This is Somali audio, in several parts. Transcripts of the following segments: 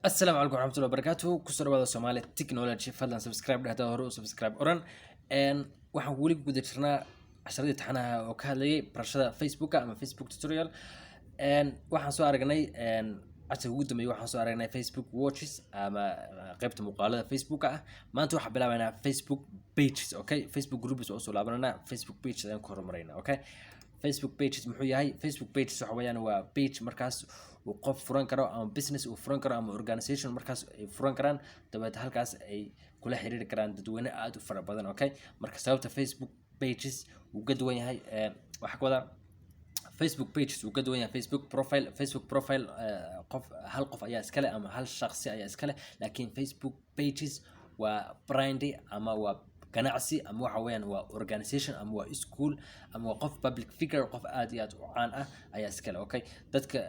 Asalaamu calaykum waraxmatullahi wabarakaatuhu. Kusoo dhawaada Somali Technology. Fadlan subscribe dheh hadaad hore u subscribe oran. Waxaan weli ku guda jirnaa casharadii taxanaha oo ka hadlayay barashada Facebooka ama Facebook tutorial. Waxaan soo aragnay casharka ugu dambeeyay, waxaan soo aragnay Facebook watches ama qaybta muuqaalada Facebooka ah. Maanta waxaan bilaabaynaa Facebook pages, okay? Facebook groups waa usoo laabananaa, Facebook pages ayaan ku horumareynaa, okay? Facebook pages muxuu yahay? Facebook pages waxa weeyaan waa page markaas uu qof furan karo ama business uu furan karo ama organization markaas ay furan karaan, dabeet halkaas ay kula xiriiri karaan dadweyne aad u fara badan, okay? Marka sababta Facebook pages uu ka duwan yahay, waxaa ka wadaa Facebook pages uu ka duwan yahay Facebook profile. Facebook profile qof, hal qof ayaa iskale ama hal shaqsi ayaa iskale, laakiin Facebook pages waa brand ama waa ganacsi ama waxa weeyaan waa organization ama waa school ama waa qof public figure, qof aad iyo aad u caan ah ayaa iskale, okay? Dadka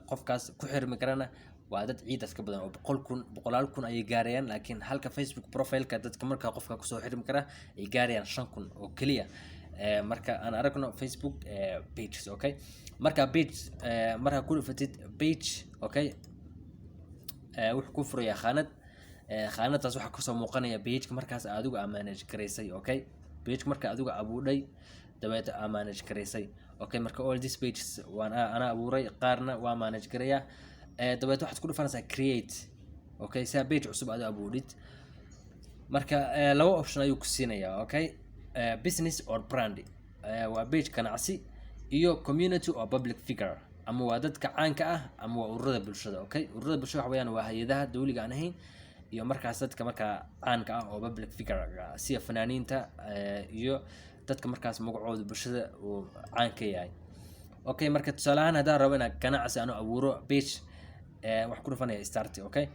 qofkaas ku xirmi karana waa dad ciidaas ka badan oo 100,000, boqolaal kun ayay gaarayaan, laakiin halka Facebook profile-ka dadka markaa qofka kusoo xirmi kara ay gaarayaan 5,000 oo keliya. Marka aan aragno Facebook pages, okay? Marka page markaa ku dhufatid page, okay, wuxuu ku furayaa khaanad. Khaanadaas waxaa kasoo muuqanaya pageka markaas adigu aa manage garaysay, okay? Pageka marka adigu abuudhay dabeeta aa manage garaysay, okay? Marka all these pages waan anaa abuuray, qaarna waa manage garayaa. Dabeeta waxaad ku dhufanaysaa create, okay, saa page cusub aad abuudhid. Marka laba option ayuu ku siinayaa, okay? Business or brand, waa page ganacsi iyo community or public figure, ama waa dadka caanka ah ama waa ururada bulshada, okay? Ururada bulshada waxa weeyaan waa hay-adaha dawliga aan ahayn iyo markaas dadka markaa caanka ah oo public figure ah, sida fanaaniinta iyo dadka markaas magacooda bulshada uu caan ka yahay, okay? Marka tusaale ahaan haddaan rabo inaan ganacsi aanu abuuro page, waxaan ku dhufanaya start, okay?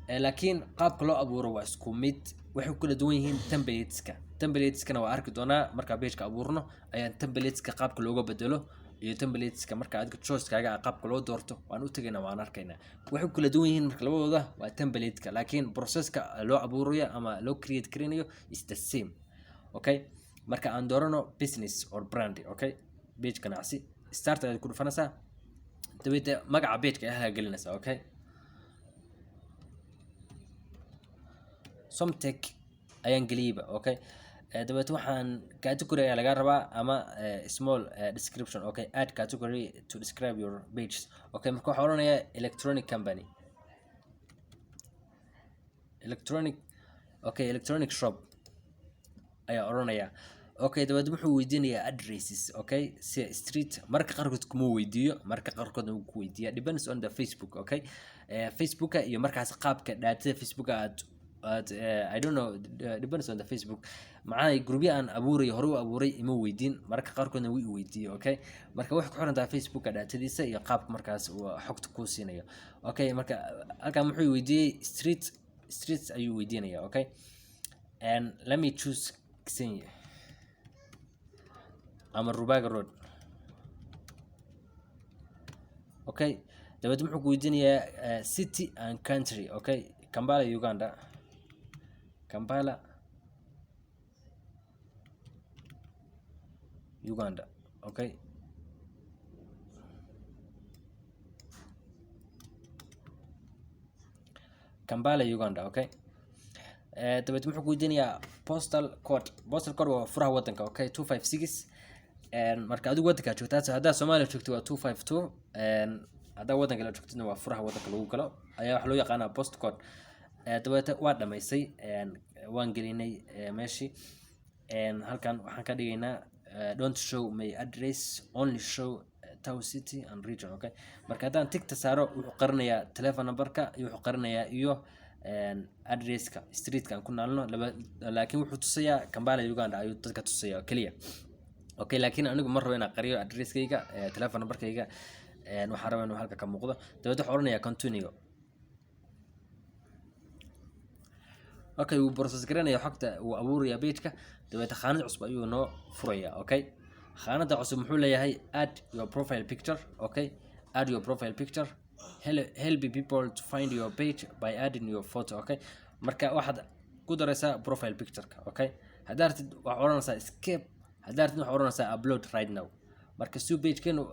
Laakiin qaabka loo abuuro waa isku mid, waxay ku kala duwan yihiin templateska. Templateska waa arki doonaa markaa pageka abuurno ayaan templateska qaabka looga bedelo iyo templateska marka adiga choice-kaaga ah qaabka loo doorto waan u tegaynaa, waan arkaynaa. Waxay ku kala duwan yihiin marka labadooda waa template-ka, laakiin processka loo abuurayo ama loo create garanayo is the same, okay? Marka aan doorano business or brand, okay? Page ganacsi, start ayaad ku dhufanaysaa, dabeetna magaca pageka ayaa gelinaysaa, okay? Somtech ayaan geliyeyba, okay? Dabeet waxaan category ayaa laga rabaa ama small description, okay? Add category to describe your pages, okay? Marka waxaan odhanayaa electronic company, electronic, okay, electronic shop ayaa odhanaya, okay? Dabeed wuxuu weydiinayaa addresses, okay, sida street. Marka qaarkood kuma weydiiyo, marka qaarkoodna wuu ku weydiiya, depends on the Facebook, okay? Facebooka iyo markaas qaabka daatada Facebooka aad I don't know, depends on the Facebook. Macnaha groupya aan abuuray, hore u abuuray, ima weydiin, marka qaarkoodna wuu i weydiiyo, okay? Marka waxay ku xiran tahay Facebooka daatadiisa iyo qaabka markaas uu xogta kuu siinayo, okay? Marka halkan muxuu i weydiiyey? Street, streets ayuu weydiinaya, okay? And let me choose Kenya ama Rubaga Road, okay? Dabeed muxuu ku weydiinayaa city and country, okay? Kampala, Uganda. Kampala, Uganda, okay? Kampala, Uganda, okay? Dabeed muxuu ku weydiinayaa postal code. Postal code waa furaha wadanka, okay? 256. Marka adigu wadanka joogtaa, haddaad Soomaaliya joogto waa 252, haddaa wadanka la joogtidna waa furaha wadanka lagu galo ayaa waxaa loo yaqaanaa post code. Dabeete waa dhamaysay, waan gelinay meeshii. Halkan waxaan ka dhigaynaa don't show my address, only show town, city and region, okay? Marka haddaan tigta saaro wuxuu qarinayaa telephone numberka iyo wuxuu qarinayaa iyo addresska streetka aan ku naalno, laakiin wuxuu tusayaa Kampala, Uganda ayuu dadka tusayaa oo keliya, okay? Laakiin anigu ma rabo inaan qariyo addresskayga, telephone numberkayga. Waxaan rabaa inuu halka ka muuqdo. Dabeed waxaan oranayaa continue, okay? Wuu process garanaya xogta, wuu abuuraya pageka, dabeeta khaanad cusub ayuu noo furaya, okay? Khaanada cusub muxuu leeyahay? Add your profile picture, okay? Add your profile picture, help people to find your page by adding your photo, okay? Marka waxaad ku daraysaa profile pictureka, okay? Haddaa rabtid waxaad odhanaysaa skip, haddaa rabtid waxaad odhanaysaa upload right now. Marka si pagekeenu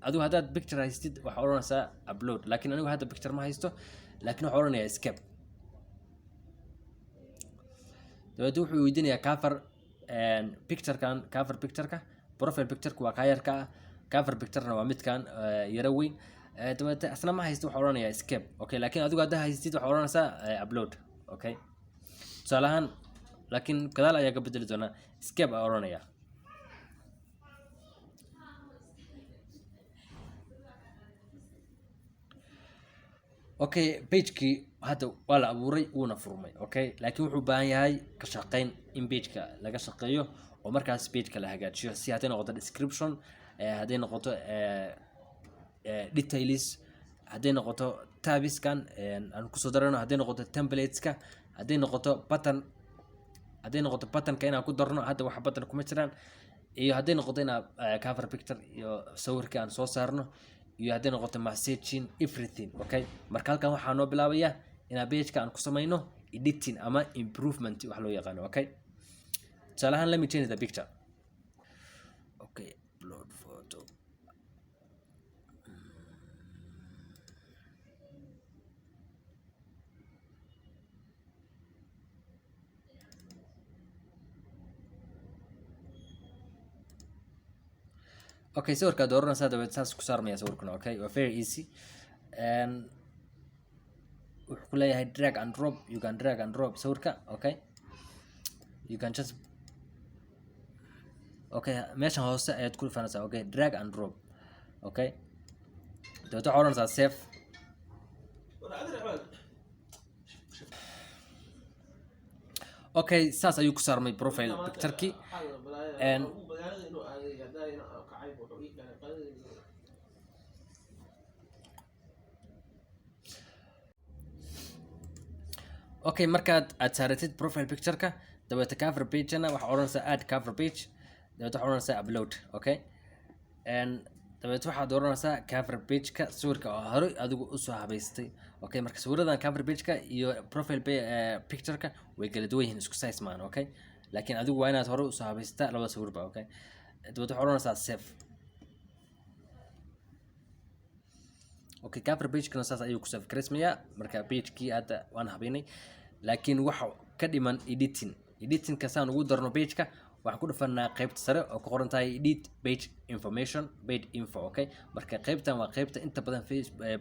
Adigu haddaad picture haystid, waxaa odhanaysaa upload, laakiin anigu hadda picture ma haysto, laakiin waxaa odhanayaa skip. Dabeetna wuxuu weydiinayaa cover picturekan. Cover pictureka, profile pictureka waa kaa yarka ah, cover picturena waa midkan yaro weyn. Dabeetna asna ma haysto, waxaa odhanayaa skip, okay. Laakiin adigu haddaa haystid, waxaa odhanaysaa upload, okay. Tusaale ahaan, laakiin gadaal ayaa ka bedeli doonaa. Skip aa odhanaya. Okay, pagekii hadda waa la abuuray, wuuna furmay, okay. Laakiin wuxuu u baahan yahay ka shaqeyn, in pageka laga shaqeeyo oo markaas pageka la hagaajiyo, si hadday noqoto description, hadday noqoto details, hadday noqoto tabiskan aan kusoo darano, hadday noqoto templateska, hadday noqoto button, hadday noqoto buttonka inaan ku darno, hadda wax button kuma jiraan, iyo hadday noqoto inaan cover picture iyo sawirka aan soo saarno, iyo hadday noqoto messaging, everything, okay. Marka halkan waxaa noo bilaabaya inaan pageka aan ku samayno editing ama improvement wax loo yaqaano, okay. Tusaale ahaan, let me change the picture. Okay, upload photo. Okay, sawirkaa dooranaysaa, dabeed saas ku saarmaya sawirkuna, okay. Waa very easy. Wuxuu ku leeyahay drag and drop. You can drag and drop sawirka, okay. You can just, okay, meeshan hoose ayaad ku dhufanaysaa, okay, drag and drop, okay. Dabeed waxaa odhanaysaa save. Okay, saas ayuu ku saarmay profile picture-kii. Magaalada inuu aaday haddaa kacay, wuxuu ii keenay qadadii. Okay, markaad aad saaratid profile picture-ka, dabeeta cover page-na waxaa odhanaysaa add cover page, dabeeta waxaa odhanaysaa upload, okay. Dabeet waxaad dooranaysaa cover page-ka sawirka oo horey adigu usoo habaystay, okay. Marka sawiradan cover page-ka iyo profile picture-ka way kala duwan yihiin, isku size maan, okay. Laakiin adigu waa inaad horey usoo habaystaa labada sawirba, okay. Dabeet waxaad odhanaysaa save. Okay, cover page-kana saas ayuu ku save gareysmayaa. Marka page-kii hadda waan habeynay, laakiin waxa ka dhiman editing. Editingka saan ugu darno page-ka, waxaan ku dhufanaa qaybta sare oo ku qoran tahay edit page information, page info, okay. Marka qaybtan waa qaybta inta badan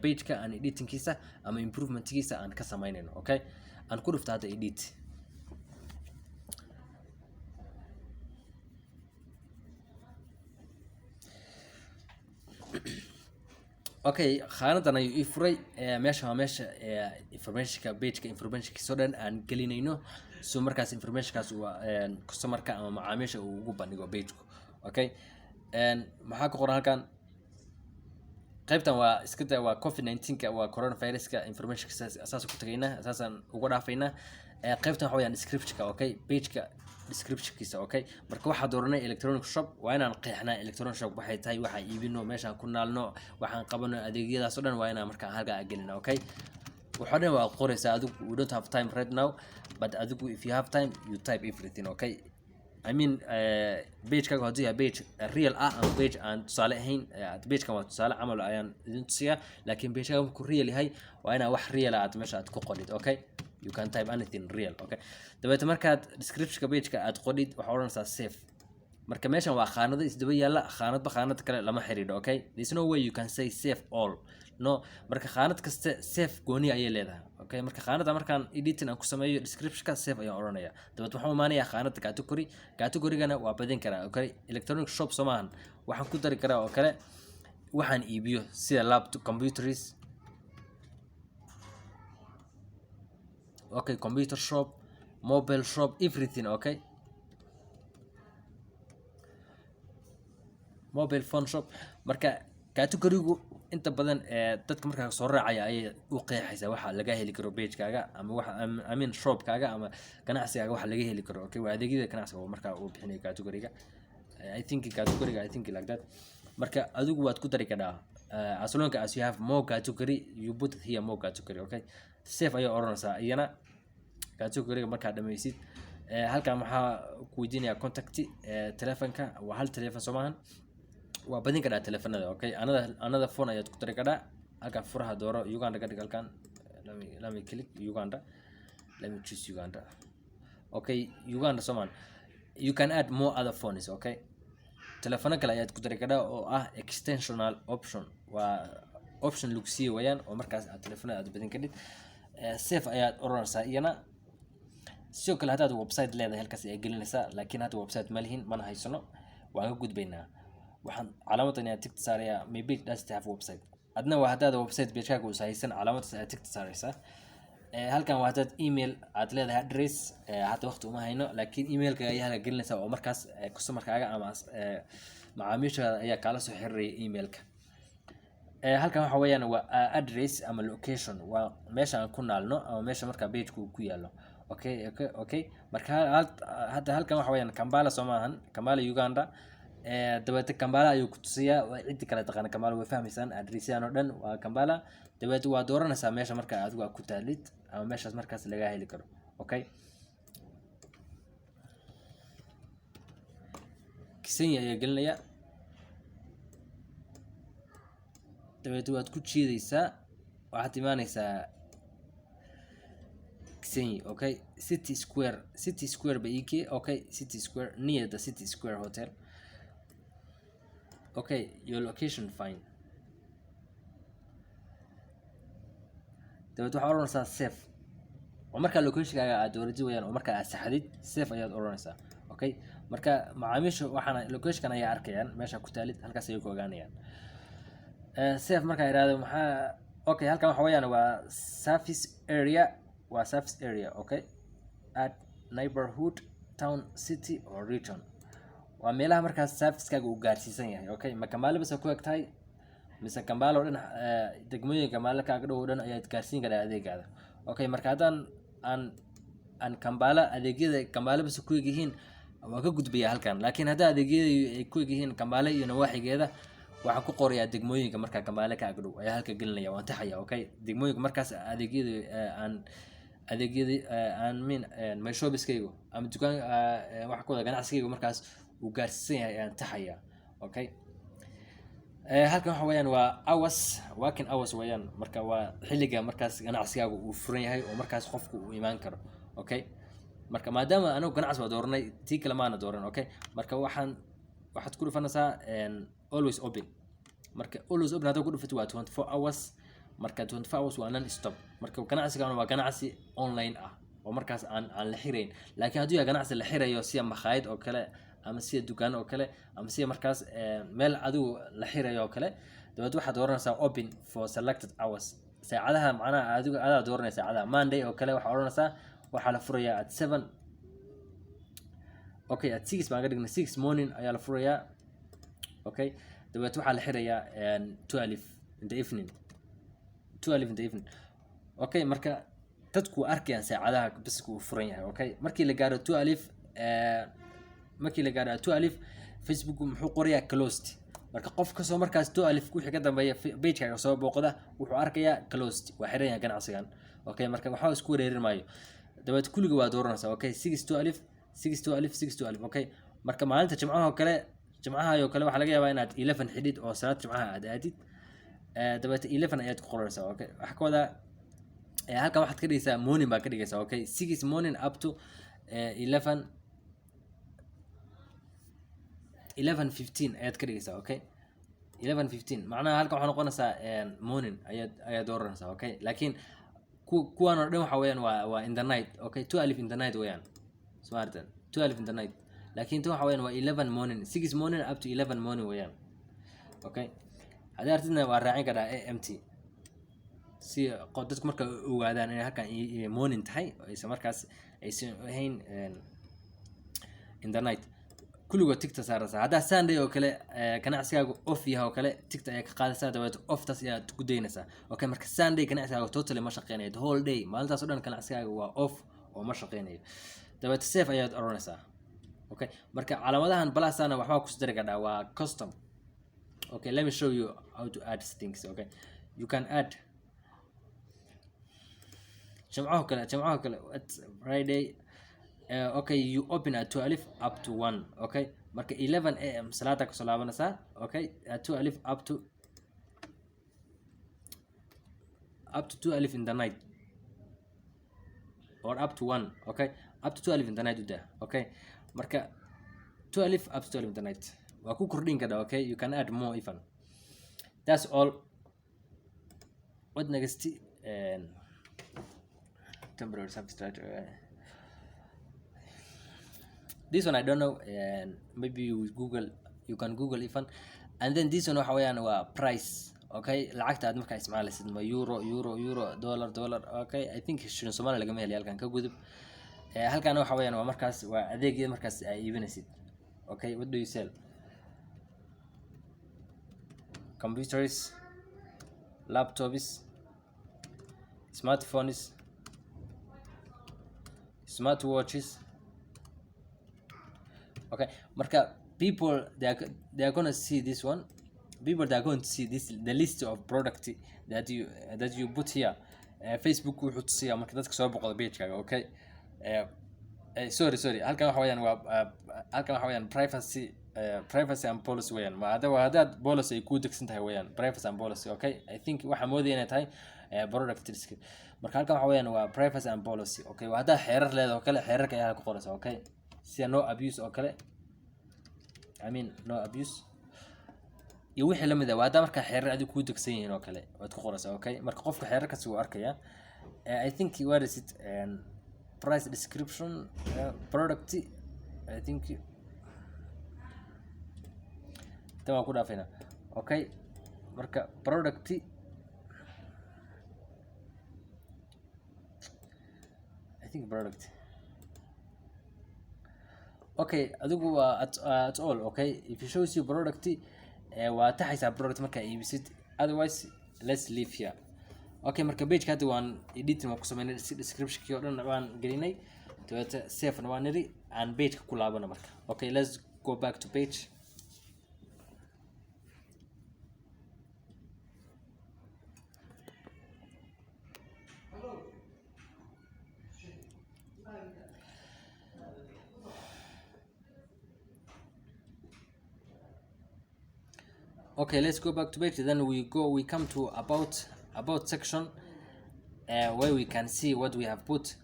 page-ka aan editingkiisa ama improvementkiisa aan ka samaynayno, okay. Aan ku dhufto hadda edit. Okay, khaanadan ayuu ii furay. Meesha waa meesha informationka pageka, informationkiisa oo dhan aan gelinayno, so markaas informationkaas waa customerka ama macaamiisha uu ugu bandhigo pageku, okay. Maxaa ku qoran halkan? Qaybtan waa iska da, waa COVID 19ka, waa coronaviruska informationka, saas ku tagaynaa, saasaan uga dhaafaynaa. Qaybtan waxa weeyaan descriptionka, okay, pageka descriptionkiisa, okay. Marka waxaa dooranay electronic shop. Waa inaan qeexnaa electronic shop waxay tahay, waxaan iibino, meeshaan ku naalno, waxaan qabano, adeegyadaas oo dhan waa inaan markaa halkaa gelina, okay. Waxoo dhan waa qoraysaa adigu. We don't have time right now, but adigu if you have time, you type everything, okay. I mean, pagekaaga hadduu yahay page real ah ama page aan tusaale ahayn, pagekan waa tusaale camal ayaan idin tusiyaa, laakiin pagekaaga markuu real yahay, waa inaa wax real ah aad meesha aad ku qorid, okay. You can type anything real, okay. Dabeetna markaad descriptionka pageka aad qodhid, waxaa odhanaysaa save. Marka meeshan waa khaanado isdaba yaalla, khaanadba khaanad kale lama xiriidho, okay. There's no way you can say save all, no. Marka khaanad kaste save gooni ayay leedahay, okay. Marka khaanada markaan editing aan ku sameeyo descriptionka, save ayaan odhanaya. Dabeed waxaan imaanayaa khaanada category. Categorygana waa badin karaa, okay. Electronic shop soo maahan, waxaan ku dari karaa oo kale waxaan iibiyo sida laptop, computers, okay, computer shop, mobile shop, everything, okay, mobile phone shop. Marka categorigu inta badan ee dadka markaa soo raacaya ayay u qeexaysaa waxa laga heli karo pagekaaga ama waxa I mean shopkaaga ama ganacsigaaga waxa laga heli karo, okay. Waa adeegyada ganacsiga oo markaa uu bixinayo categoriga. I think categoriga, I think like that. Marka adigu waad ku dari kadhaa, as long as you have more category, you put here more category, okay. Save ayaa odhanaysaa iyana categoriga markaad dhammaysid. Halkan waxaa ku weydiinaya contact, telefonka waa hal telefon soo maahan. Waa badin kadhaa telefonada. Okay, another phone ayaad ku dari kadhaa. Halkan furaha dooro, Uganda ka dhig. Halkan let me click Uganda, let me choose Uganda. Okay, Uganda soman. You can add more other phones. Okay, telefono kale ayaad ku dari kadhaa oo ah extensional option. Waa option lagu siiye wayaan oo markaas aad telefonada aad badin kadhid. Save ayaad oranaysaa iyana. Sidoo kale haddaad website leedahay, halkaas ayaa gelinaysaa, laakiin hadda website ma lihin, mana haysano, waan ka gudbaynaa. Waxaan calaamadan ayaa tigta saarayaa. Maybe doesn't have website. Adna waa haddaad website pagekaaga uusa haysan, calaamadaas ayaa tigta saaraysaa. Halkan waa haddaad email aad leedahay address. Hadda waqti uma hayno, laakiin emailka ayaa halka gelinaysaa oo markaas customerkaaga ama macaamiishaada ayaa kaala soo xiriiraya emailka. Halkan waxa weeyaan waa address ama location, waa meesha aan ku naalno ama meesha markaa pageka uu ku yaalo. Okay, marka hadda halkan waxa weeyaan Kampala, soo maahan? Kampala, Uganda. Dabeete Kampala ayuu ku tusiyaa. Waa ciddi kale taqaana Kampala way fahmaysaan. Addressyadan oo dhan waa Kampala. Dabeete waa dooranaysaa meesha marka adigu aad ku taalid ama meeshaas markaas laga heli karo. Okay, Kenya ayaa gelinaya. Dabeete waad ku jiidaysaa, waxaad imaanaysaa Kisenyi. Okay, City Square, City Square ba ike. Okay, City Square, near the City Square Hotel. Okay, your location fine. Dabeet waxaad oranaysaa save, oo markaa locationkaaga aad dooratid wayaan oo markaa aad saxdid, save ayaad oranaysaa. Okay, marka macaamiisha waxaana locationkan ayaa arkayaan meesha ku taalid, halkaas ayay ku ogaanayaan. Save markaa ihahdo maxaa? Okay, halkan waxa weeyaan waa service area, waa service area. Okay, add neighborhood, town, city or region. Waa meelaha markaas servicekaaga uu gaarsiisan yahay. Okay, ma Kampala bas ku eg tahay mise Kampala oo dhan, degmooyinka Kampala kaaga dhow oo dhan ayaad gaarsiin karaa adeegaada? Okay, marka haddaan aan Kampala, adeegyada Kampala bas ku eg yihiin, waa ka gudbaya halkan, laakiin haddaa adeegyada ay ku eg yihiin Kampala iyo nawaaxigeeda, waxaan ku qorayaa degmooyinka markaa Kampala ka agdhow ayaa halka gelinaya, waan taxaya. Okay, degmooyinka markaas adeegyada aan adeegyada aan mean my shopiskaygu ama dukaan waxa ku wada ganacsigaygu markaas uu gaarsiisan yahay ayaan taxaya. Okay, halkan waxa weeyaan waa hours, working hours weeyaan. Marka waa xilliga markaas ganacsigaagu uu furan yahay oo markaas qofku uu imaan karo. Okay, marka maadaama anigu ganacsi baa dooranay, tii kale maana dooran. Okay, marka waxaad ku dhufanaysaa always open. Marka always open haddaad ku dhufatid waa 24 hours. Marka 24 hours waa non stop. Marka ganacsigan waa ganacsi online ah oo markaas aan la xirayn, laakiin hadduu yahay ganacsi la xirayo, sida makhaayad oo kale ama sida dukaan oo kale ama sida markaas meel adigu la xirayo oo kale, dabeed waxaad dooranaysaa open for selected hours. Saacadaha macnaha adigu adaa dooranaya saacadaha. Monday oo kale waxaa odhanaysaa waxaa la furayaa at 7. Okay, at 6 baan ka dhignay, 6 morning ayaa la furayaa. Okay, dabeet waxaa la xirayaa 12 in the evening, 12 in the evening. Okay, marka dadku waa arkayaan saacadaha biska uu furan yahay. Okay, markii la gaaro 12, markii la gaaro 12, Facebook muxuu qorayaa? Closed. Marka qof kasoo markaas 12 wixii ka dambeeya pagekaaga soo booqda wuxuu arkayaa closed, waa xiran yahay ganacsigan. Okay, marka waxba isku wareerin maayo. Dabeet kulliga waa dooranaysaa. Okay, 6 12, 6 12, 6 12. Okay, marka maalinta jimcaha oo kale, jimcaha oo kale waxaa laga yaabaa inaad 11 xidhid oo salaad jimcaha aad aadid. Dabeet 11 ayaad ku qoraysaa. Okay, waxaa ka wadaa halkan waxaad ka dhigaysaa morning baa ka dhigaysaa. Okay, 6 morning up to 11:15 ayaad ka dhigaysaa. Okay, 11:15 macnaha halkan waxaa noqonaysaa morning ayaad dooranaysaa. Okay, laakiin kuwan oo dhan waxa weeyaan waa in the night. Okay, 12 in the night weeyaan, soo aragteen? 12 in the night, laakiin tan waxa weeyaan waa 11 morning, 6 morning up to 11 morning weeyaan. Okay, haddii artidna waa raacin karaa AMT si dadku marka ogaadaan inay halkan morning tahay oo aysan markaas aysan ahayn in the night. Kulligood tigta saaraysaa. Haddaa Sunday oo kale ganacsigaagu off yahay oo kale, tigta ayaa ka qaadaysaa, dabeet offtaas ayaad ku daynaysaa. Okay, marka Sunday ganacsigaagu totally ma shaqeynayo, the whole day, maalintaas oo dhan ganacsigaaga waa off oo ma shaqeynayo. Dabeet save ayaad oranaysaa. Okay, marka calaamadahan plusana waxbaa ku dari kadhaa, waa custom. Okay, let me show you how to add things. Okay, you can add jimcaho kale, it's Friday. Okay, you open at 12 up to 1. Okay, marka 11 a.m. salaada kasoo laabanaysaa. Okay, at 12 up to 12 in the night or up to 1. Okay, up to 12 in the night udah. Okay, marka 12 up to 12 in the night waa ku kordhin kadha. Okay, you can add more even. That's all. What next? Temporary substrate. This one I don't know, and maybe you Google, you can Google even. And then this one waxa weeyaan waa price. Okay, lacagta aad markaa isticmaalaysid, ma euro, euro, euro, dollar, dollar. Okay, I think shilin Soomaali lagama heli halkan, ka gudub. Halkan waxa weeyaan waa markaas waa adeegyada markaas ay iibinaysid. Okay, what do you sell? Computers, laptops, smartphones, smartwatches. Okay, marka people, they are gonna see this one. People, they are going to see this, the list of product that you put here. Facebook wuxuu tusiyaa marka dadka soo boqoda page-kaaga. Okay, sorry, sorry, halkan waxa weeyaan waa halkan waxa weeyaan privacy and policy weeyaan. Ma hada waa haddaad policy ay kuu degsan tahay weeyaan, privacy and policy. Okay, I think waxaa moodaya inay tahay product risk. Marka halkan waxa weeyaan waa privacy and policy. Okay, waa haddaad xeerar leedahay oo kale, xeerarka ayaa ku qoraysa. Okay, sida no abuse oo kale, I mean no abuse iyo wixii lamid ah. Waa haddaa markaa xeerar adiga kuu degsan yihiin oo kale, waad ku qoraysaa. Okay, marka qofka xeerarkaasi wuu arkayaa. I think, what is it? Price description, product, I think tan waan ku dhaafaynaa. Okay, marka product, I think product. Okay, adigu waa at all. Okay, if it shows you product, waa taxaysaa product markaa iibisid. Otherwise, let's leave here. Okay, marka page hadda waan editing waan ku sameynay, description-kii oo dhan waan gelinay, dabeeta save waan niri, aan page-ka ku laabano marka. Okay, let's go back to page. Okay, let's go back to page. Then we come to about section, where we can see what we have put,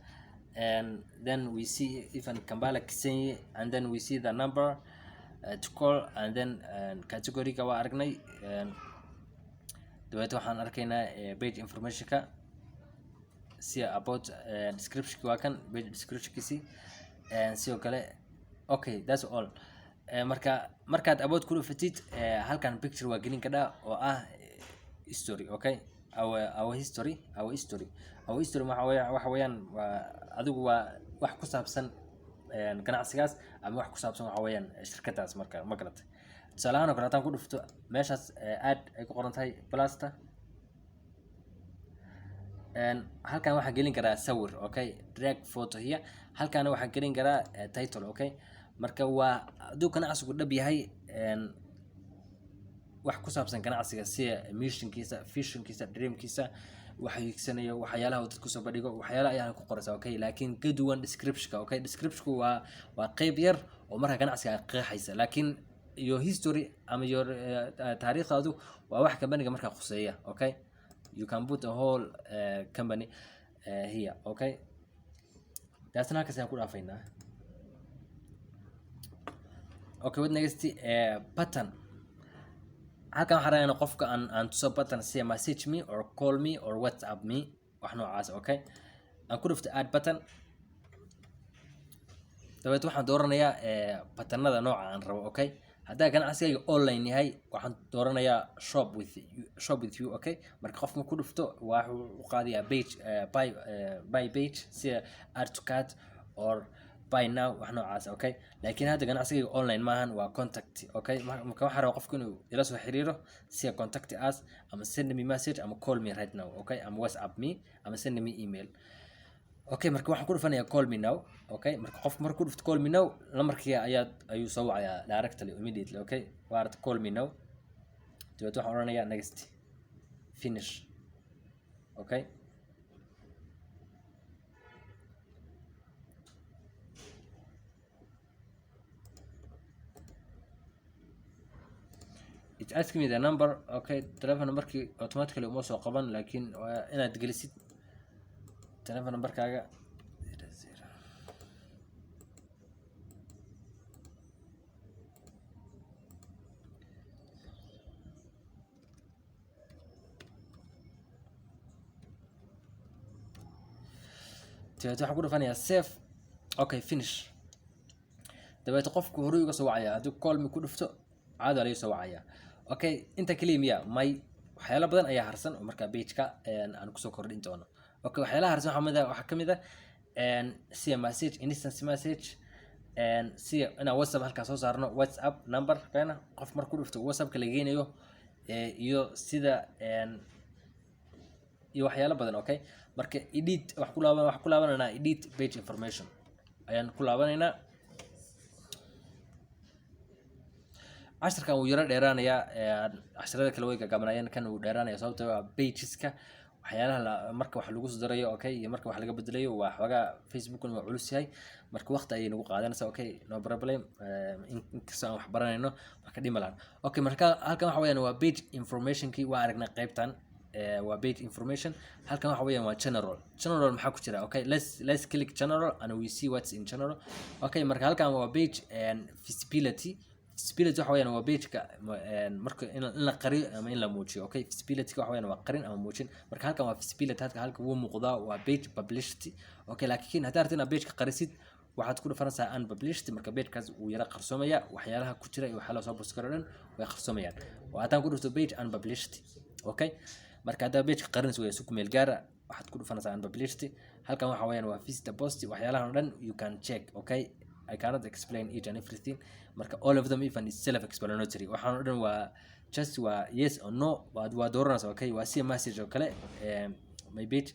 and then we see even Kambala Kisenyi, and then we see the number to call, and then category ka waa aragnay. And dabeet waxaan arkaynaa page information-ka si about description waa kan page description-kiisi and sidoo kale. Okay, that's all. Marka markaad about ku dhufatid, halkan picture waa gelin kadhaa oo ah history. Okay, our history, our history, our history waxa weeyaan waa adigu waa wax ku saabsan ganacsigaas ama wax ku saabsan waxa weeyaan shirkadaas. Marka ma garatay? Tusaale ahaan oo kale, haddaan ku dhufto meeshaas add ay ku qoran tahay plus-ta, halkan waxaan gelin karaa sawir. Okay, drag photo here. Halkaana waxaan gelin karaa title. Okay, marka waa hadduu ganacsigu dhab yahay, wax ku saabsan ganacsiga sida missionkiisa, visionkiisa, dreamkiisa, waxa hiigsanayo, waxyaalaha uu dadku soo bandhigo, waxyaalaha ayaa ku qoraysa. Okay, laakiin ka duwan descriptionka. Okay, descriptionku waa qeyb yar oo marka ganacsiga ay qeexaysa, laakiin your history ama your taariikhdaadu waa wax companyga markaa khuseeya. Okay, you can put a whole company here. Okay, taasna halkaas ayaan ku dhaafaynaa. Okay, what next? Button. Halkan waxaan rabaa in qofka aan tuso button sida message me or call me or WhatsApp me, wax noocaas. Okay, aan ku dhufto add button. Dabeet waxaan dooranayaa buttonada nooca aan rabo. Okay, haddaa ganacsigayga online yahay, waxaan dooranayaa shop with you. Okay, marka qofka ku dhufto waxuu u qaadayaa page buy page sida add to cart or buy now, wax noocaas. Okay, laakiin hadda ganacsigayga online maahan, waa contact. Okay, marka waxaan rabaa qofku inuu ila soo xiriiro sida contact us ama send me message ama call me right now. Okay, ama WhatsApp me ama send me email. Okay, marka waxaan ku dhufanayaa call me now. Okay, marka qofku markuu dhufto call me now, lambarkii ayuu soo wacayaa directly, immediately. Okay, waa aragta call me now. Dabeet waxaan odhanayaa next, finish. Okay. It's asking me the number. Okay, telephone numberkii automatically uma soo qaban, laakiin waa inaad gelisid telephone numberkaaga. 00. Dabeet waxaan ku dhufanayaa save. Okay, finish. Dabeet qofku horey uga soo wacaya. Haddii call me ku dhufto, caadi waa laga soo wacaya. Okay, inta kaliya miya? May, waxyaalo badan ayaa harsan oo markaa pageka aan kusoo kordhin doono. Okay, waxyaalaha harsan waxaa kamid ah sida message, instant message, sida inaan WhatsApp halkaa soo saarno, WhatsApp number keena qof markuu dhufto WhatsAppka la geynayo, iyo sida iyo waxyaalo badan. Okay, marka edit wax ku laaban, wax ku laabanaynaa, edit page information ayaan ku laabanaynaa. Casharkan wuu yaro dheeraanayaa. Casharada kale way gagaabanayeen, kan wuu dheeraanaya sababtoo ah pageska waxyaalaha marka wax lagu soo darayo, okay, iyo marka wax laga bedelayo waa xoogaa. Facebookna waa culus yahay, marka waqti ayay nagu qaadanaysaa. Okay, no problem. Inkastoo aan wax baranayno, marka dhib ma lahan. Okay, marka halkan waxa weeyaan waa page informationkii waa aragnay. Qaybtan waa page information. Halkan waxa weeyaan waa general. General maxaa ku jira? Okay, let's click general and we see what's in general. Okay, marka halkan waa page and visibility. Visibility waxa weeyaan waa pageka marka in la qariyo ama in la muujiyo. Okay, visibility waxa weeyaan waa qarin ama muujin. Marka halkan waa visibility, halka wuu muuqdaa, waa page publicity. Okay, laakiin haddaad rabtid inaad pageka qarisid, waxaad ku dhufanaysaa unpublished. Marka pagekaas wuu yara qarsoomaya, waxyaalaha ku jira iyo waxyaalaha soo post karo dhan way qarsoomayaan. Waa haddaan ku dhufto page unpublished. Okay, marka haddaa pageka qarinayso waa si ku meel gaara, waxaad ku dhufanaysaa unpublished. Halkan waxa weeyaan waa visit the post. Waxyaalahan oo dhan you can check. Okay, I cannot explain each and everything. Marka all of them even is self explanatory. Waxaan oo dhan waa just waa yes or no, waa dooranaysa. Okay, waa si message oo kale, my page,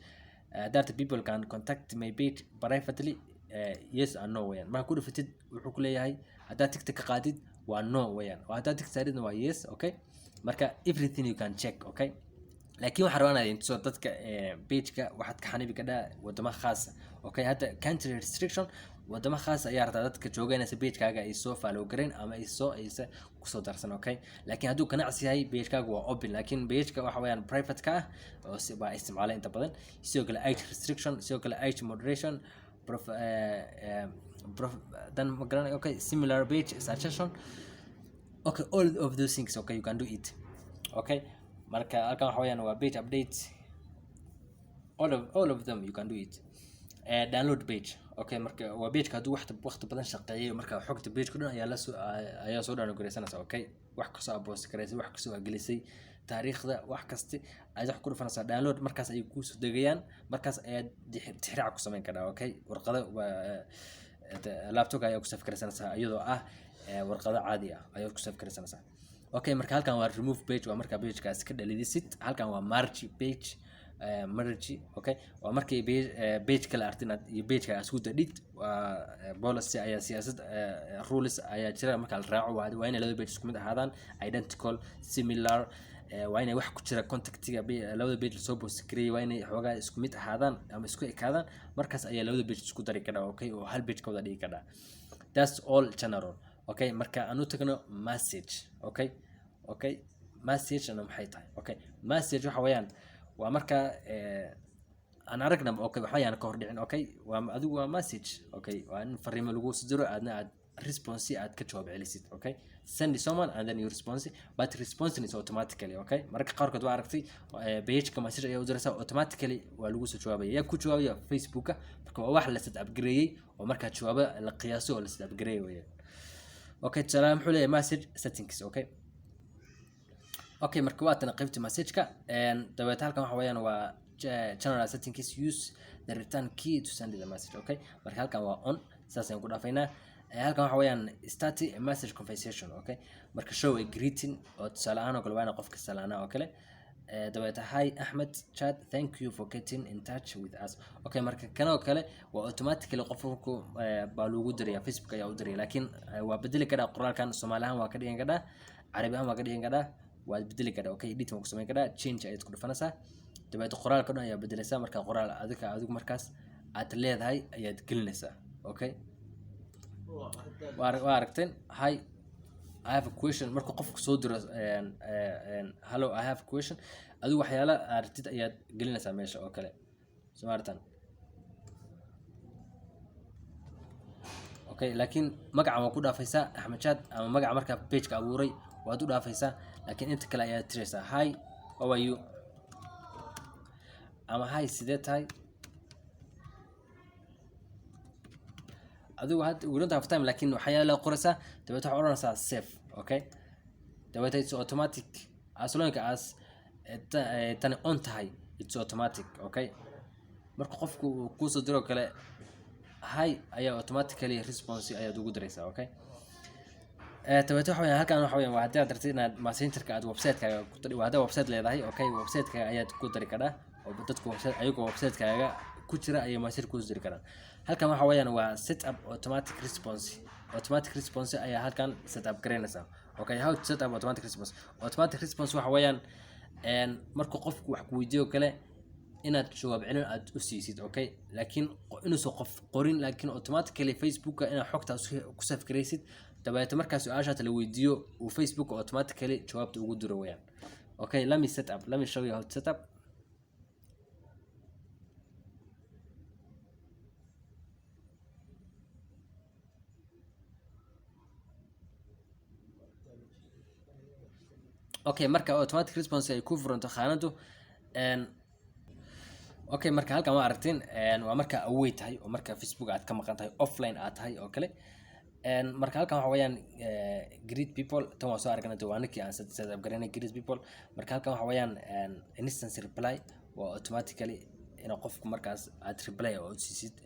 that people can contact my page privately, yes or no weeyaan. Marka ku dhufatid, wuxuu ku leeyahay haddaad tickta ka qaadid waa no weeyaan, oo haddaad tick saaridna waa yes. Okay, marka everything you can check. Okay, laakiin waxaan rabaa inaad tuso dadka pageka waxaad ka xanibi kadhaa wadamo khaasa. Okay, hadda country restriction, wadamo khaas ayaa rabtaa dadka jooganaysa pagekaaga ay soo follow gareyn ama ay soo aysa kusoo darsan. Okay, laakiin hadduu ganacsi yahay, pagekaaga waa open, laakiin pageka waxa weeyaan private ka ah oo si baa isticmaala inta badan. Sidoo kale age restriction, sidoo kale age moderation, prof, prof dan ma garanayo. Okay, similar page suggestion. Okay, all of those things, okay, you can do it. Okay, marka halkan waxa weeyaan waa page update. All of them you can do it. Download page. Okay, marka waa pageka hadduu waqti badan shaqeeyay, marka xogta pageka dhan ayaa lasoo ayaa soo download garaysanaysa. Okay, wax kastoo aad post garaysay, wax kastoo aad gelisay, taariikhda, wax kasta ayaad wax ku dhufanaysaa download. Markaas ayay kuusoo degayaan, markaas ayaad tixraac ku samayn karaa. Okay, warqado waa laptop ayaa ku save garaysanaysaa, iyadoo ah warqado caadi ah ayaad ku save garaysanaysaa. Okay, marka halkan waa remove page, waa markaa pagekaas ka dhalilisid. Halkan waa merge page, merge. Okay, waa markii page kale aragtid inaad iyo pageka isku dadhid. Waa policy ayaa siyaasad, rules ayaa jira marka la raaco. Waa inay labada page isku mid ahaadaan, identical, similar. Waa inay wax ku jira contactiga labada page lasoo post gareeyay waa inay xoogaa isku mid ahaadaan ama isku ekaadaan. Markaas ayaa labada page isku dari kadhaa, okay, oo hal page ka wada dhigi kadhaa. That's all general. Okay, marka aan u tagno message. Okay, message ana maxay tahay? Okay, message waxa weeyaan waa marka aan aragna. Okay, waxba yaan ka hor dhicin. Okay, waa adigu waa message. Okay, waa in fariimo lagu soo diro, aadna aad response aad ka jawaab celisid. Okay, send someone and then you response, but response is automatically. Okay, mararka qaarkood waa aragtay, pageka message ayaa u diraysaa, automatically waa lagu soo jawaabaya. Yaa ku jawaabaya? Facebooka. Marka waa wax la set up gareeyey oo markaa jawaabo la qiyaaso oo la set up gareeyey weeyaan. Okay, tusaale muxuu leeyahay message settings? Okay, marka waa tan qaybta message-ka. Dabeet halkan waxa weeyaan waa general settings, use the return key to send the message. Okay, marka halkan waa on, saas ayaan ku dhaafaynaa. Halkan waxa weeyaan start a message conversation. Okay, marka show a greeting oo tusaale ahaan oo kale waa inaa qofka salaanaa oo kale. Dabeeta "Hi Ahmed chat, thank you for getting in touch with us." Okay, marka kan oo kale waa automatically qof marku baa lagu diraya, Facebook ayaa u diraya, laakiin waa bedeli karaa qoraalkan. Soomaali ahaan waa ka dhigan karaa, Carabi ahaan waa ka dhigan karaa, waad bedeli karaa. Okay, edit waa ku samayn karaa, change ayaad ku dhufanaysaa, dabeeta qoraalka dhan ayaa bedelaysaa. Marka qoraal adiga adigu markaas aad leedahay ayaad gelinaysaa. Okay, waa aragteen. Hi. I have a question. Marka qofku soo diro hello, I have a question, adigu waxyaala aragtid ayaad gelinaysaa meesha oo kale, soo maartan. Okay, laakiin magaca waa ku dhaafaysaa Axmed Chat ama magaca markaa pageka abuuray waad u dhaafaysaa, laakiin inta kale ayaad tiraysaa hi, how are you, ama hi, sidee tahay adigu. Hadda we don't have time, laakiin waxyaala qoraysaa, dabeet waxaad odhanaysaa save. Okay, dabeet it's automatic as long as tani on tahay, it's automatic. Okay, marka qofku uu kuusoo diro kale hi ayaa automatically response ayaad ugu diraysaa. Okay, dabeet waxa weeyaan halkan waxa weeyaan waa haddii aad rabtid inaad messengerka aad website-kaaga ku dari, waa haddaad website leedahay. Okay, website-kaaga ayaad ku dari karaa oo dadku website ayagoo website-kaaga ku jira ayay messenger kusoo diri karaan. Halkan waxa weeyaan waa set up automatic response. Automatic response ayaa halkan set up garaynaysaa. Okay, how to set up automatic response? Automatic response waxa weeyaan marka qofku wax ku weydiiyo kale inaad jawaab celin aad u siisid. Okay, laakiin inuusan qof qorin, laakiin automatically Facebooka inaad xogtaas ku save garaysid, dabeeto markaa su-aashaas la weydiiyo uu Facebook automatically jawaabta ugu diro weeyaan. Okay, let me set up, let me show you how to set up. Okay, marka automatic response ay ku furanto khaanadu okay, marka halkan waa aragteen, waa marka away tahay oo marka Facebook aad ka maqan tahay, offline aad tahay oo kale. Marka halkan waxa weeyaan greet people. Tan waa soo aragnay, waa ninkii aan set up garanay greet people. Marka halkan waxa weeyaan instant reply, waa automatically in qofku markaas aad reply oo siisid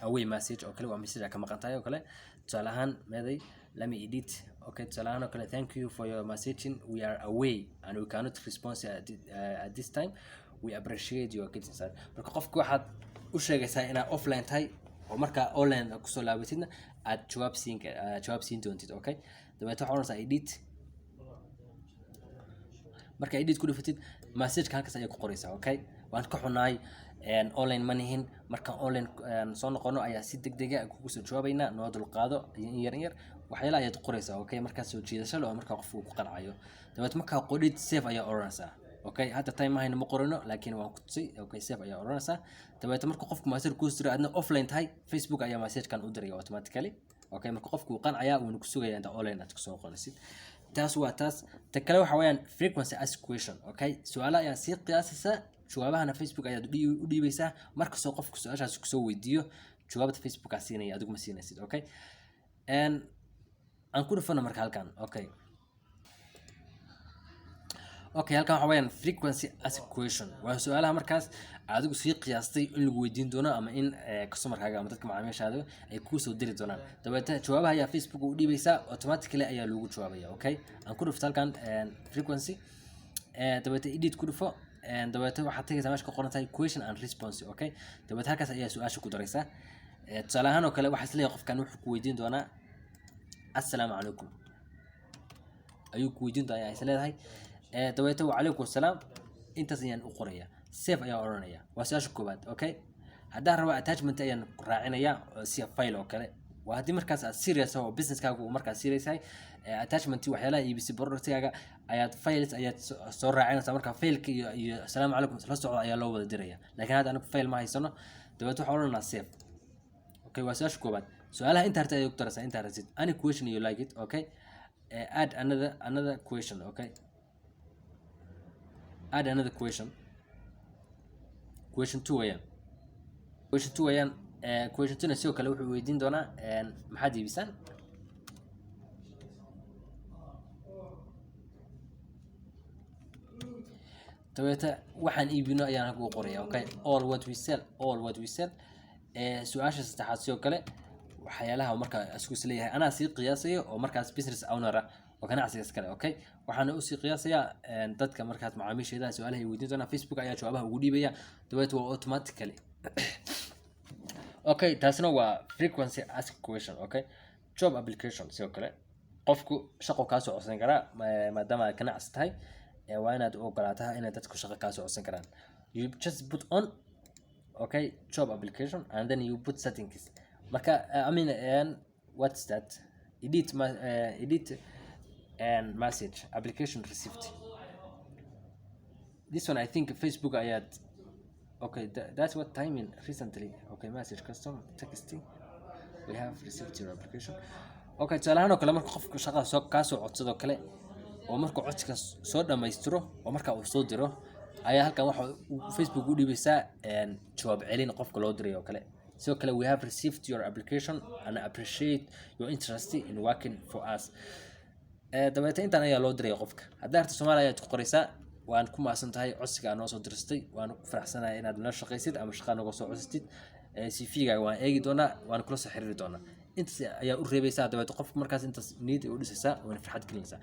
away message oo kale, waa message aad ka maqan tahay oo kale. Tusaale ahaan, meeday, let me edit. Okay, tusaale ahaan oo kale, thank you for your messaging, we are away and we cannot respond at this time, we appreciate your getting started. Marka qofku waxaad u sheegaysaa inaad offline tahay oo markaa online kusoo laabatidna aad jawaab siin doontid. Okay, dabeet waxaa oranaysaa edit. Marka edit ku dhufatid, messageka halkaas ayaa ku qoraysaa. Okay, waan ka xunahay, online ma nihin, markaan online soo noqono ayaa si degdega kugu soo jawaabaynaa, noo dulqaado in yar in yar, waxyaala ayaad qoraysaa. Okay, markaa soo jiidasho leh oo markaa qofku uu ku qancayo. Dabeet markaa qodhid, save ayaa oranaysaa. Okay, hadda time mahayno, ma qorino, laakiin waan ku tusay. Okay, save ayaa oranaysaa. Dabeet marka qofku message kuu diro, adna offline tahay, Facebook ayaa messagekan u diraya automatically. Okay, marka qofku wuu qancayaa, wuuna ku sugayaa inta online aad kusoo noqonaysid. Taas waa taas. Ta kale waxa weeyaan frequency ask question. Okay, su-aalaha ayaa sii qiyaasaysaa, jawaabahana Facebook ayaad u dhiibaysaa. Markastoo qofku su-aashaas kusoo weydiiyo, jawaabta Facebook aa siinaya, adigu ma siinaysid. Okay, aan ku dhufano marka halkan. Okay, halkan waxa weeyaan frequency ask question, waa su-aalaha markaas adigu sii qiyaastay in lagu weydiin doono ama in customerkaaga ama dadka macaamiishaada ay kuu soo diri doonaan. Dabeetna jawaabaha ayaa Facebook u dhiibaysaa, automatically ayaa loogu jawaabaya. Okay, aan ku dhufto halkan frequency, dabeetna edit ku dhufo, dabeetna waxaad tagaysaa meesha ka qoran tahay question and response. Okay, dabeetna halkaas ayaa su-aasha ku daraysaa. Tusaale ahaan oo kale, waxaa isleeyahay qofkan wuxuu ku weydiin doonaa assalaamu calaykum ayuu ku weydiin doonaa is leedahay. Dabeetna wacalaykum assalaam intaas ayaan u qorayaa, save ayaan odhanaya. Waa su-aasha koowaad. Okay, haddaan rabo attachment ayaan raacinayaa oo sida file oo kale. Waa haddii markaas aad serious oo businesskaaga uu markaas serious yahay, attachment waxyaalaha iibisay, productigaaga ayaad files ayaad soo raacinaysaa. Marka fileka iyo assalaamu calaykum isla socda ayaa loo wada diraya, laakiin hadda anigu file ma haysano. Dabeetna waxaan odhanaa save. Okay, waa su-aasha koowaad. Su-aalaha inta hartay ayaad ku daraysaa inta hartid, any question you like it. Okay, add another question. Okay, add another question, question 2 weeyaan, question 2 weeyaan. Question 2 na sidoo kale wuxuu weydiin doonaa maxaad iibisaan. Dabeeta waxaan iibino ayaan halka ku qoraya. Okay, all what we sell, all what we sell. Su-aasha saddexaad sidoo kale waxyaalaha markaa isku isleeyahay anaa sii qiyaasayo oo markaas business owner ah oo ganacsiga iskale. Okay, waxaana usii qiyaasayaa dadka markaas macaamiisheeda su-aalaha ay weydiin doonaan, Facebook ayaa jawaabaha ugu dhiibaya, dabeet waa automatically. Okay, taasina waa frequency ask question. Okay, job application sidoo kale qofku shaqo kaa soo codsan karaa, maadaama aad ganacsi tahay, waa inaad u ogolaataa inay dadku shaqo kaa soo codsan karaan. You just put on, okay, job application and then you put settings. Marka I mean, what's that? Edit and message, application received. This one, I think Facebook ayaad. Okay, that's what timing recently. Okay, message, custom texting, "We have received your application." Okay, tusaale ahaan oo kale, marka qofku shaqada soo kaasoo codsado kale oo markuu codsiga soo dhammaystiro oo marka uu soo diro, ayaa halkan waxa uu Facebook u dhiibaysaa jawaab celin qofka loo diray oo kale. Sidoo kale, "We have received your application and appreciate your interest in working for us." Dabeetna intaan ayaa loo diraya qofka. Haddaa arta Soomaaliya ayaad ku qoraysaa: "Waan ku mahadsan tahay codsiga aad noo soo dirstay, waan ku faraxsanahay inaad noo shaqaysid ama shaqa nooga soo codsatid. CV-gaaga waan eegi doonaa, waan kula soo xiriiri doonaa." Intaas ayaa u reebaysaa. Dabeetna qofka markaas intaas niyad ay u dhisaysaa, waana farxad gelinaysaa.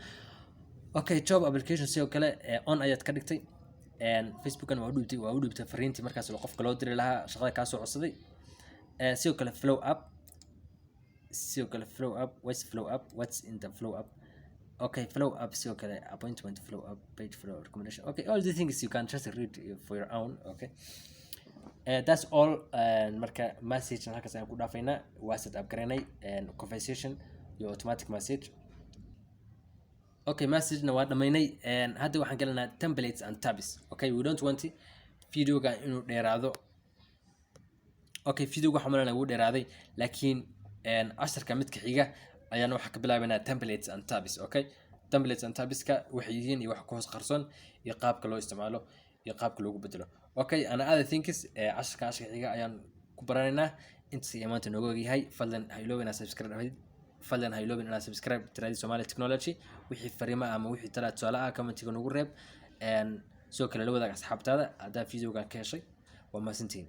Okay, job application sidoo kale on ayaad ka dhigtay. Facebookan waa u dhiibtay fariintii markaas qofka loo diri lahaa shaqada kaa soo codsaday. Sidoo kale follow up, sidoo kale follow up. What's follow up? What's in the follow up? Okay, follow up, sidoo kale appointment follow up, page follow up, recommendation. Okay, all the things you can just read for your own. Okay, that's all. Marka message halkaas ayaan ku dhaafaynaa. Waa set up garaynay conversation iyo automatic message. Okay, messagena waa dhamaynay. Hadda waxaan gelinaa templates and tabs. Okay, we don't want videoga inuu dheeraado. Okay, videoga waxaan malanaya wuu dheeraaday, laakiin casharka midka xiga ayaan waxaa ka bilaabaynaa templates and tabs. Okay, templates and tabska waxay yihiin iyo wax ku hoos qarsoon iyo qaabka loo isticmaalo iyo qaabka loogu bedelo. Okay, and other things, casharka xiga ayaan ku baranaynaa. Intaas ayaa maanta nooga ogyahay. Fadlan ha iloobin inaad subscribe dhahdid. Fadlan ha iloobin inaad subscribe tirahdid Somali Technology. Wixii fariimo ama wixii tala tusaale ah, commentiga nagu reeb. Sidoo kale la wadaag asxaabtaada haddaa videogan ka heshay. Waa mahadsantihiin.